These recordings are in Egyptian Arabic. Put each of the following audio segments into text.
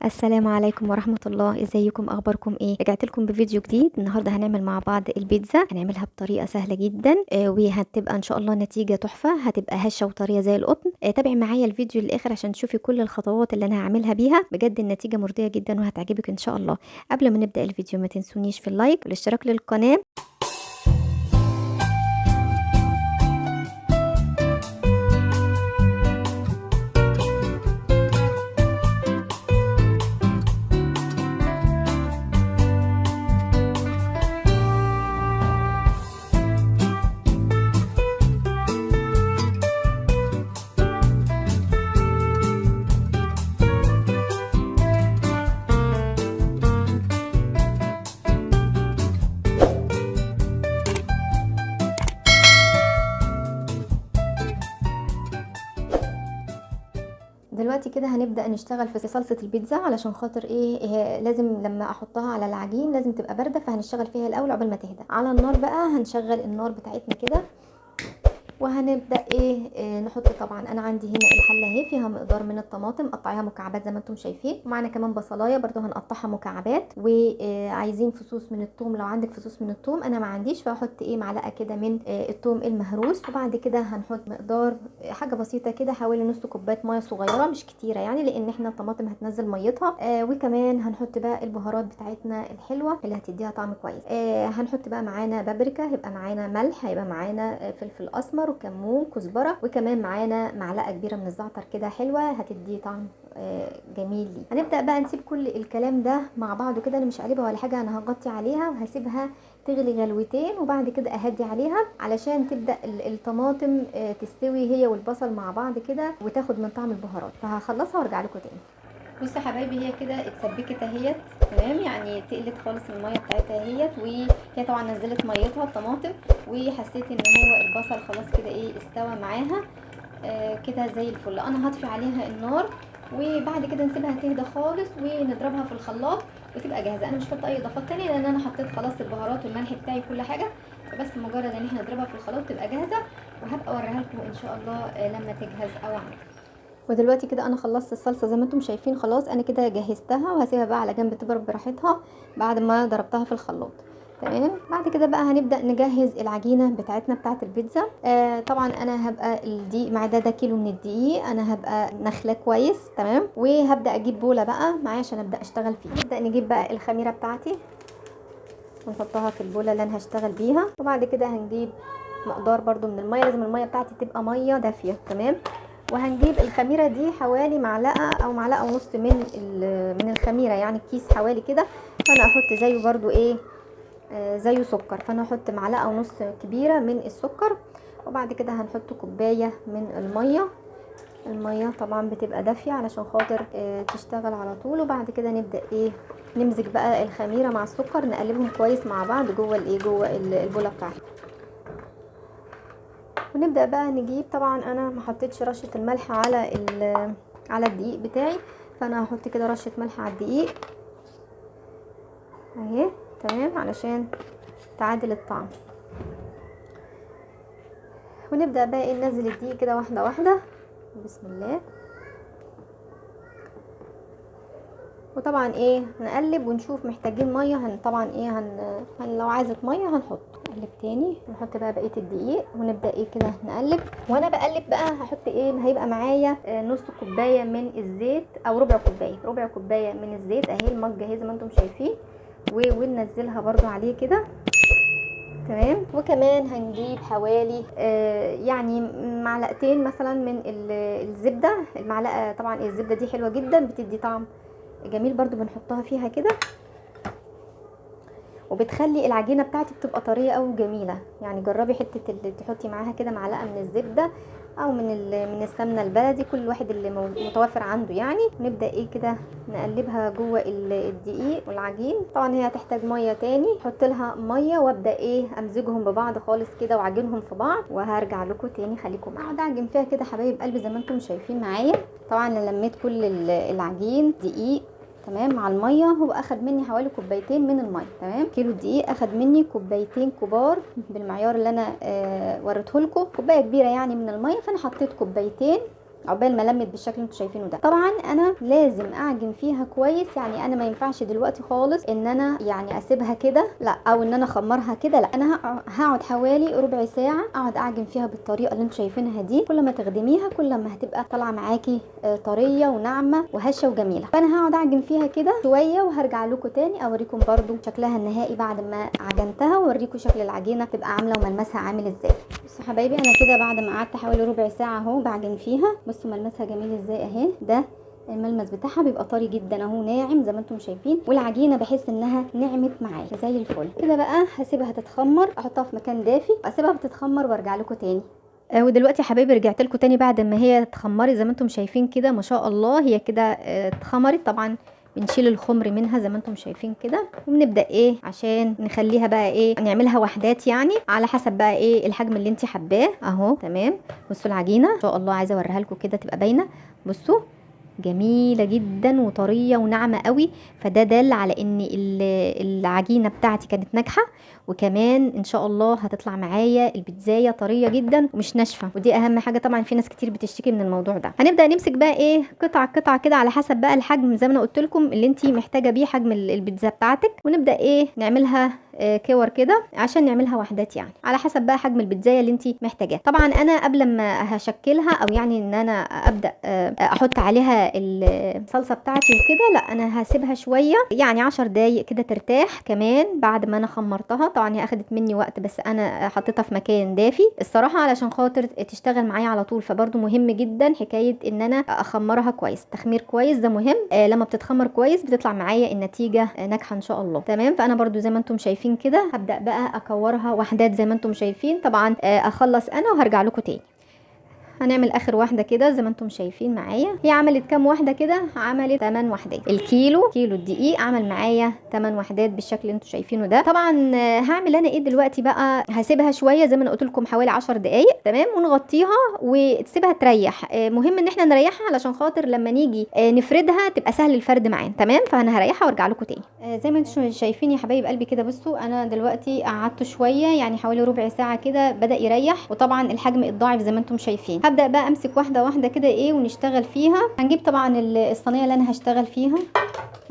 السلام عليكم ورحمة الله. ازيكم، اخباركم ايه؟ رجعت لكم بفيديو جديد. النهارده هنعمل مع بعض البيتزا، هنعملها بطريقة سهلة جدا وهتبقى ان شاء الله نتيجة تحفة، هتبقى هشة وطرية زي القطن. تابعي معايا الفيديو للاخر عشان تشوفي كل الخطوات اللي انا هعملها بيها، بجد النتيجة مرضية جدا وهتعجبك ان شاء الله. قبل ما نبدأ الفيديو ما تنسونيش في ال like والاشتراك للقناة. دلوقتي كده هنبدأ نشتغل في صلصة البيتزا، علشان خاطر إيه لازم لما احطها على العجين لازم تبقى باردة، فهنشتغل فيها الاول قبل ما تهدى. على النار بقى هنشغل النار بتاعتنا كده، وهنبدأ إيه نحط. طبعا انا عندي هنا الحلة اهي فيها مقدار من الطماطم، قطعيها مكعبات زي ما انتم شايفين، ومعانا كمان بصلايه برده هنقطعها مكعبات، وعايزين فصوص من الثوم لو عندك فصوص من الثوم، انا ما عنديش فهحط ايه معلقه كده من الثوم المهروس. وبعد كده هنحط مقدار حاجة بسيطة كده حوالي نص كوباية مية صغيرة، مش كتيرة يعني لان احنا الطماطم هتنزل ميتها. وكمان هنحط بقى البهارات بتاعتنا الحلوة اللي هتديها طعم كويس. هنحط بقى معانا بابريكا، هيبقى معانا ملح، هيبقى معانا فلفل اسمر وكمون كزبره، وكمان معانا معلقه كبيرة من الزعتر كده حلوة هتدي طعم جميل ليه. هنبدا بقى نسيب كل الكلام ده مع بعضه كده، انا مش قلبها ولا حاجة، انا هغطي عليها وهسيبها تغلي غلوتين، وبعد كده اهدي عليها علشان تبدا الطماطم تستوي هي والبصل مع بعض كده وتاخد من طعم البهارات. فهخلصها وارجع لكم تاني. بصوا يا حبايبي هي كده اتسبكت اهيت، تمام، يعني تقلت خالص المية بتاعتها اهيت، وهي طبعا نزلت ميتها الطماطم، وحسيت ان هو البصل خلاص كده ايه استوى معاها كده زي الفل. انا هطفي عليها النار وبعد كده نسيبها تهدى خالص ونضربها في الخلاط وتبقى جاهزة. انا مش هحط اي اضافات تانية لان انا حطيت خلاص البهارات والملح بتاعي كل حاجة، فبس مجرد ان احنا نضربها في الخلاط تبقى جاهزة، وهبقى اوريها لكم ان شاء الله لما تجهز او اعمل. ودلوقتي كده انا خلصت الصلصه زي ما انتم شايفين، خلاص انا كده جهزتها وهسيبها بقى على جنب تبرد براحتها بعد ما ضربتها في الخلاط، تمام. بعد كده بقى هنبدا نجهز العجينة بتاعتنا بتاعه البيتزا. طبعا انا هبقى الدقيق مع ده كيلو من الدقيق، انا هبقى نخله كويس، تمام. وهبدا اجيب بوله بقى معايا عشان ابدا اشتغل فيها. نبدا نجيب بقى الخميره بتاعتي ونحطها في البوله اللي انا هشتغل بيها، وبعد كده هنجيب مقدار برده من المية، لازم المية بتاعتي تبقى مية دافيه، تمام. وهنجيب الخميره دي حوالي معلقه او معلقه ونص من الخميره، يعني الكيس حوالي كده، فانا احط زيه برده ايه زيه سكر، فانا احط معلقه ونص كبيرة من السكر. وبعد كده هنحط كوباية من المية، المية طبعا بتبقى دافيه علشان خاطر تشتغل على طول. وبعد كده نبدا ايه نمزج بقى الخميره مع السكر، نقلبهم كويس مع بعض جوه الايه جوه البوله بتاعتنا. ونبدا بقى نجيب، طبعا انا ما حطيتش رشه الملح على الدقيق بتاعي، فانا هحط كده رشه ملح على الدقيق اهي، تمام، علشان تعادل الطعم. ونبدا بقى ايه ننزل الدقيق كده واحدة واحدة، بسم الله. وطبعا ايه نقلب ونشوف محتاجين مية، طبعا ايه لو عايزه مية هنحط. نقلب تاني، نحط بقى بقية الدقيق ونبدا ايه كده نقلب. وانا بقلب بقى هحط ايه، هيبقى معايا نص كوباية من الزيت او ربع كوباية، ربع كوباية من الزيت اهي، المج جاهزة ما انتم شايفين، وننزلها برده عليه كده، تمام. وكمان هنجيب حوالي يعني معلقتين مثلا من الزبدة، المعلقة طبعا الزبدة دي حلوة جدا بتدي طعم جميل، برضو بنحطها فيها كده، وبتخلي العجينة بتاعتي بتبقى طرية او جميلة. يعني جربي حتة اللي تحطي معاها كده معلقه من الزبدة او من السمنة البلدي، كل واحد اللي متوفر عنده يعني. نبدا ايه كده نقلبها جوه الدقيق والعجين. طبعا هي هتحتاج مية تاني، احط لها مية وابدا ايه امزجهم ببعض خالص كده واعجنهم في بعض، وهرجع لكم تاني. خليكم معايا. اقعد اعجن فيها كده حبايب قلبي زي ما انتم شايفين معايا. طبعا انا لميت كل العجين دقيق، تمام، مع المية. هو اخد مني حوالي كوبايتين من المية، تمام. كيلو دقيق اخد مني كوبايتين كبار بالمعيار اللي انا وريته لكم، كوباية كبيرة يعني من المية، فانا حطيت كوبايتين عقبال ما لمت بالشكل اللي انتوا شايفينه ده. طبعا انا لازم اعجن فيها كويس، يعني انا ما ينفعش دلوقتي خالص ان انا يعني اسيبها كده، لا، او ان انا اخمرها كده، لا، انا هقعد حوالي ربع ساعة اقعد اعجن فيها بالطريقة اللي انتوا شايفينها دي. كل ما تخدميها كل ما هتبقى طالعه معاكي طرية وناعمه وهشه وجميلة. فانا هقعد اعجن فيها كده شوية وهرجع لكم تاني اوريكم برده شكلها النهائي بعد ما عجنتها، واوريكم شكل العجينة تبقى عامله وملمسها عامل ازاي. بصوا حبايبي انا كده بعد ما قعدت حوالي ربع ساعة اهو بعجن فيها، بصوا ملمسها جميل ازاي اهي. ده الملمس بتاعها بيبقى طري جدا اهو، ناعم زي ما انتم شايفين، والعجينه بحس انها نعمت معايا زي الفل كده. بقى هسيبها تتخمر، احطها في مكان دافي، اسيبها بتتخمر وارجع لكم تاني. ودلوقتي يا حبايبي رجعت لكم تاني بعد ما هي اتخمرت زي ما انتم شايفين كده، ما شاء الله هي كده اتخمرت. طبعا بنشيل الخمر منها زي ما انتم شايفين كده، وبنبدا ايه عشان نخليها بقى ايه نعملها وحدات، يعني على حسب بقى ايه الحجم اللي انت حباه اهو. تمام، بصوا العجينة ان شاء الله عايزه اوريها لكم كده تبقى باينة. بصوا جميلة جدا وطريه وناعمه قوي، فده دل على ان العجينة بتاعتي كانت ناجحة، وكمان ان شاء الله هتطلع معايا البيتزايه طرية جدا ومش ناشفة، ودي اهم حاجة. طبعا في ناس كتير بتشتكي من الموضوع ده. هنبدا نمسك بقى ايه قطعه قطعه كده على حسب بقى الحجم زي ما انا قلت لكم اللي انت محتاجه بيه حجم البيتزا بتاعتك، ونبدا ايه نعملها كور كده عشان نعملها وحدات، يعني على حسب بقى حجم البيتزايه اللي انت محتاجاه. طبعا انا قبل ما هشكلها او يعني ان انا ابدا احط عليها الصلصه بتاعتي وكده، لا انا هسيبها شوية يعني 10 دقايق كده ترتاح كمان بعد ما انا خمرتها. طبعا هي اخدت مني وقت بس انا حطيتها في مكان دافي الصراحة علشان خاطر تشتغل معايا على طول. فبرده مهم جدا حكاية ان انا اخمرها كويس، تخمير كويس ده مهم. لما بتتخمر كويس بتطلع معايا النتيجة ناجحة ان شاء الله. تمام، فانا برده زي ما انتم شايفين كده هبدا بقى اكورها وحدات زي ما انتم شايفين. طبعا اخلص انا وهرجع لكم تاني. هنعمل اخر واحدة كده زي ما انتم شايفين معايا. هي عملت كام واحدة كده؟ عملت 8 وحدات. الكيلو كيلو الدقيق عمل معايا 8 وحدات بالشكل اللي انتم شايفينه ده. طبعا هعمل انا ايه دلوقتي بقى؟ هسيبها شوية زي ما انا قلت لكم حوالي 10 دقائق، تمام، ونغطيها وتسيبها تريح. مهم ان احنا نريحها علشان خاطر لما نيجي نفردها تبقى سهل الفرد معانا. تمام، فانا هريحها وارجع لكم تاني. زي ما انتم شايفين يا حبايب قلبي كده، بصوا انا دلوقتي قعدت شوية يعني حوالي ربع ساعة كده بدا يريح، وطبعا الحجم اتضاعف زي ما انتم شايفين. هبدا بقى امسك واحدة واحدة كده ايه ونشتغل فيها. هنجيب طبعا الصينية اللي انا هشتغل فيها،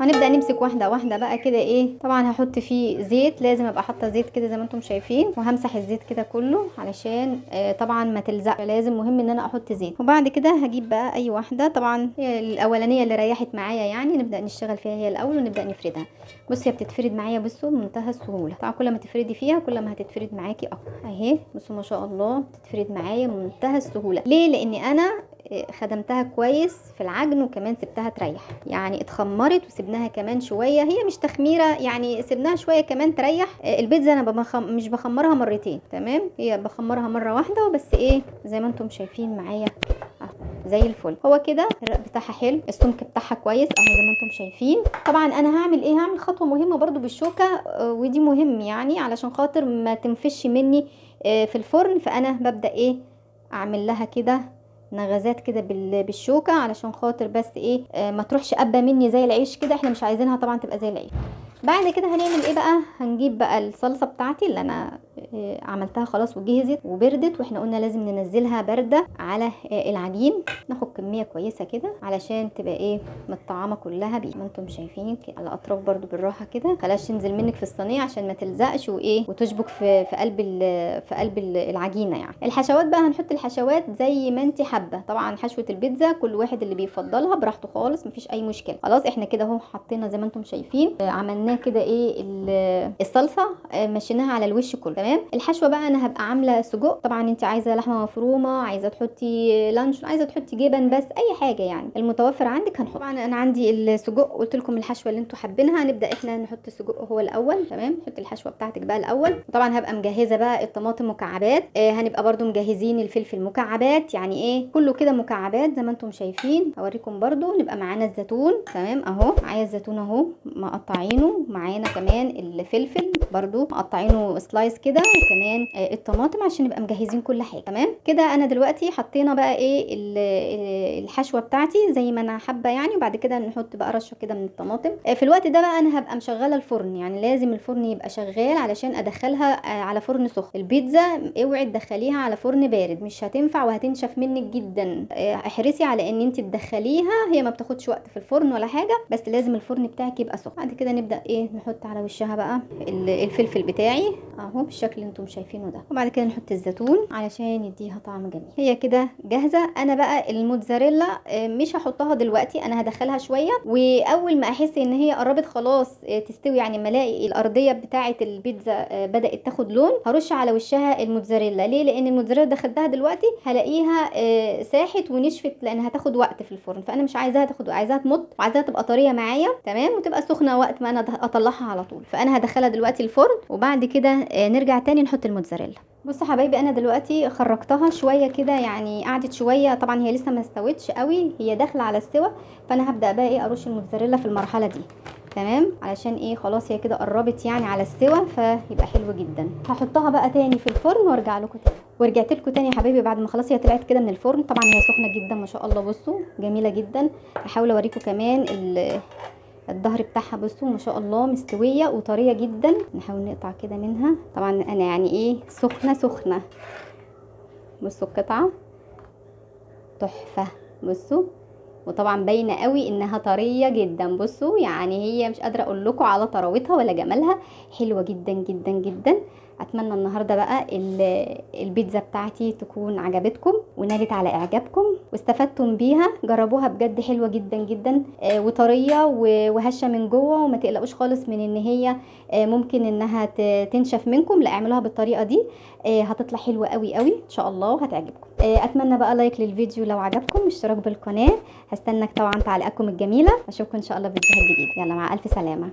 هنبدا نمسك واحدة واحدة بقى كده ايه. طبعا هحط فيه زيت، لازم ابقى حاطه زيت كده زي ما انتم شايفين، وهمسح الزيت كده كله علشان طبعا ما تلزق، لازم مهم ان انا احط زيت. وبعد كده هجيب بقى اي واحدة، طبعا الاولانية اللي ريحت معايا يعني نبدا نشتغل فيها هي الاول ونبدا نفردها. بصي هي بتتفرد معايا بصوا بمنتهى السهولة. طبعا كل ما تفردي فيها كل ما هتتفرد معاكي اكتر اهي. بصوا ما شاء الله بتتفرد معايا بمنتهى السهولة. ليه؟ لان انا خدمتها كويس في العجن، وكمان سبتها تريح، يعني اتخمرت وسبناها كمان شوية. هي مش تخميره يعني، سبناها شوية كمان تريح. البيتزا انا مش بخمرها مرتين، تمام، هي بخمرها مرة واحدة وبس. ايه زي ما انتم شايفين معايا زي الفل. هو كده الرق بتاعها حلو، السمك بتاعها كويس اهو زي ما انتم شايفين. طبعا انا هعمل ايه؟ هعمل خطوة مهمة برضو بالشوكة، ودي مهم يعني علشان خاطر ما تنفش مني في الفرن. فانا ببدا ايه اعمل لها كده نغزات كده بالشوكة علشان خاطر بس ايه ما تروحش قبه مني زي العيش كده، احنا مش عايزينها طبعا تبقى زي العيش. بعد كده هنعمل ايه بقى؟ هنجيب بقى الصلصه بتاعتي اللي انا عملتها خلاص وجهزت وبردت، واحنا قلنا لازم ننزلها باردة على العجين. ناخد كمية كويسة كده علشان تبقى ايه متطعمه كلها بيه، ما انتم شايفين كده. على الاطراف برده بالراحة كده، خلاص تنزل منك في الصينية عشان ما تلزقش وايه وتشبك في قلب العجينة يعني. الحشوات بقى هنحط الحشوات زي ما انت حابة. طبعا حشوه البيتزا كل واحد اللي بيفضلها براحته خالص، مفيش اي مشكلة. خلاص احنا كده اهو حطينا زي ما انتم شايفين، عملناه كده ايه الصلصه مشيناها على الوش كله. تمام. الحشوه بقى انا هبقى عامله سجق، طبعا انت عايزه لحمه مفرومه، عايزه تحطي لانشون، عايزه تحطي جبن، بس اي حاجة يعني المتوفر عندك هنحط. طبعا انا عندي السجق، قلت لكم الحشوه اللي انتوا حابينها. هنبدا احنا نحط السجق هو الاول. تمام، نحط الحشوه بتاعتك بقى الاول. وطبعا هبقى مجهزة بقى الطماطم مكعبات، هنبقى برده مجهزين الفلفل مكعبات، يعني ايه كله كده مكعبات زي ما انتم شايفين. هوريكم برده. نبقى معانا الزيتون، تمام اهو معايا الزيتون اهو مقطعينه، معانا كمان الفلفل برده مقطعينه slice كده. وكمان الطماطم عشان نبقى مجهزين كل حاجة. تمام كده. انا دلوقتي حطينا بقى ايه الحشوه بتاعتي زي ما انا حابة يعني، وبعد كده نحط بقى رشه كده من الطماطم. في الوقت ده بقى انا هبقى مشغله الفرن، يعني لازم الفرن يبقى شغال علشان ادخلها على فرن سخن. البيتزا اوعي تدخليها على فرن بارد، مش هتنفع وهتنشف منك جدا. احرصي على ان انت تدخليها، هي ما بتاخدش وقت في الفرن ولا حاجة، بس لازم الفرن بتاعك يبقى سخن. بعد كده نبدا ايه نحط على وشها بقى الفلفل بتاعي اهو بالشكل اللي انتم شايفينه ده، وبعد كده نحط الزيتون علشان يديها طعم جميل. هي كده جاهزة. انا بقى الموتزاريلا مش هحطها دلوقتي، انا هدخلها شوية، واول ما احس ان هي قربت خلاص تستوي، يعني ما الاقي الارضية بتاعه البيتزا بدات تاخد لون، هرش على وشها الموتزاريلا. ليه؟ لان الموتزاريلا دخلتها دلوقتي هلاقيها ساحت ونشفت، لان هتاخد وقت في الفرن، فانا مش عايزاها تاخد، عايزاها تمط وعايزاها تبقى طرية معايا. تمام، وتبقى سخنة وقت ما انا اطلعها على طول. فانا هدخلها دلوقتي الفرن، وبعد كده نرجع تاني نحط الموتزاريلا. بصوا حبايبي انا دلوقتي خرجتها شوية كده، يعني قعدت شوية، طبعا هي لسه ما استوتش قوي، هي داخله على السوا، فانا هبدا بقى ايه ارش الموتزاريلا في المرحلة دي. تمام، علشان ايه خلاص هي كده قربت يعني على السوا، فيبقى حلو جدا. هحطها بقى تاني في الفرن وارجع لكم تاني. ورجعت لكم تاني يا حبايبي بعد ما خلاص هي طلعت كده من الفرن. طبعا هي سخنة جدا ما شاء الله، بصوا جميلة جدا. هحاول اوريكم كمان الظهر بتاعها، بصوا ما شاء الله مستوية وطريه جدا. نحاول نقطع كده منها، طبعا انا يعني ايه سخنة سخنة. بصوا القطعة تحفة، بصوا، وطبعا باينة قوي انها طرية جدا. بصوا يعني هي مش قادرة اقول لكم على طراوتها ولا جمالها، حلوة جدا جدا جدا. اتمنى النهارده بقى البيتزا بتاعتي تكون عجبتكم ونالت على اعجابكم واستفدتم بيها. جربوها بجد حلوة جدا جدا، وطريه وهشه من جوه، وما تقلقوش خالص من ان هي ممكن انها تنشف منكم، لا اعملوها بالطريقة دي، هتطلع حلوة قوي قوي ان شاء الله وهتعجبكم. اتمنى بقى like للفيديو لو عجبكم، اشتراك بالقناة، هستنى طبعا تعليقاتكم الجميلة. اشوفكم ان شاء الله في فيديوهات جديدة. يلا مع الف سلامه.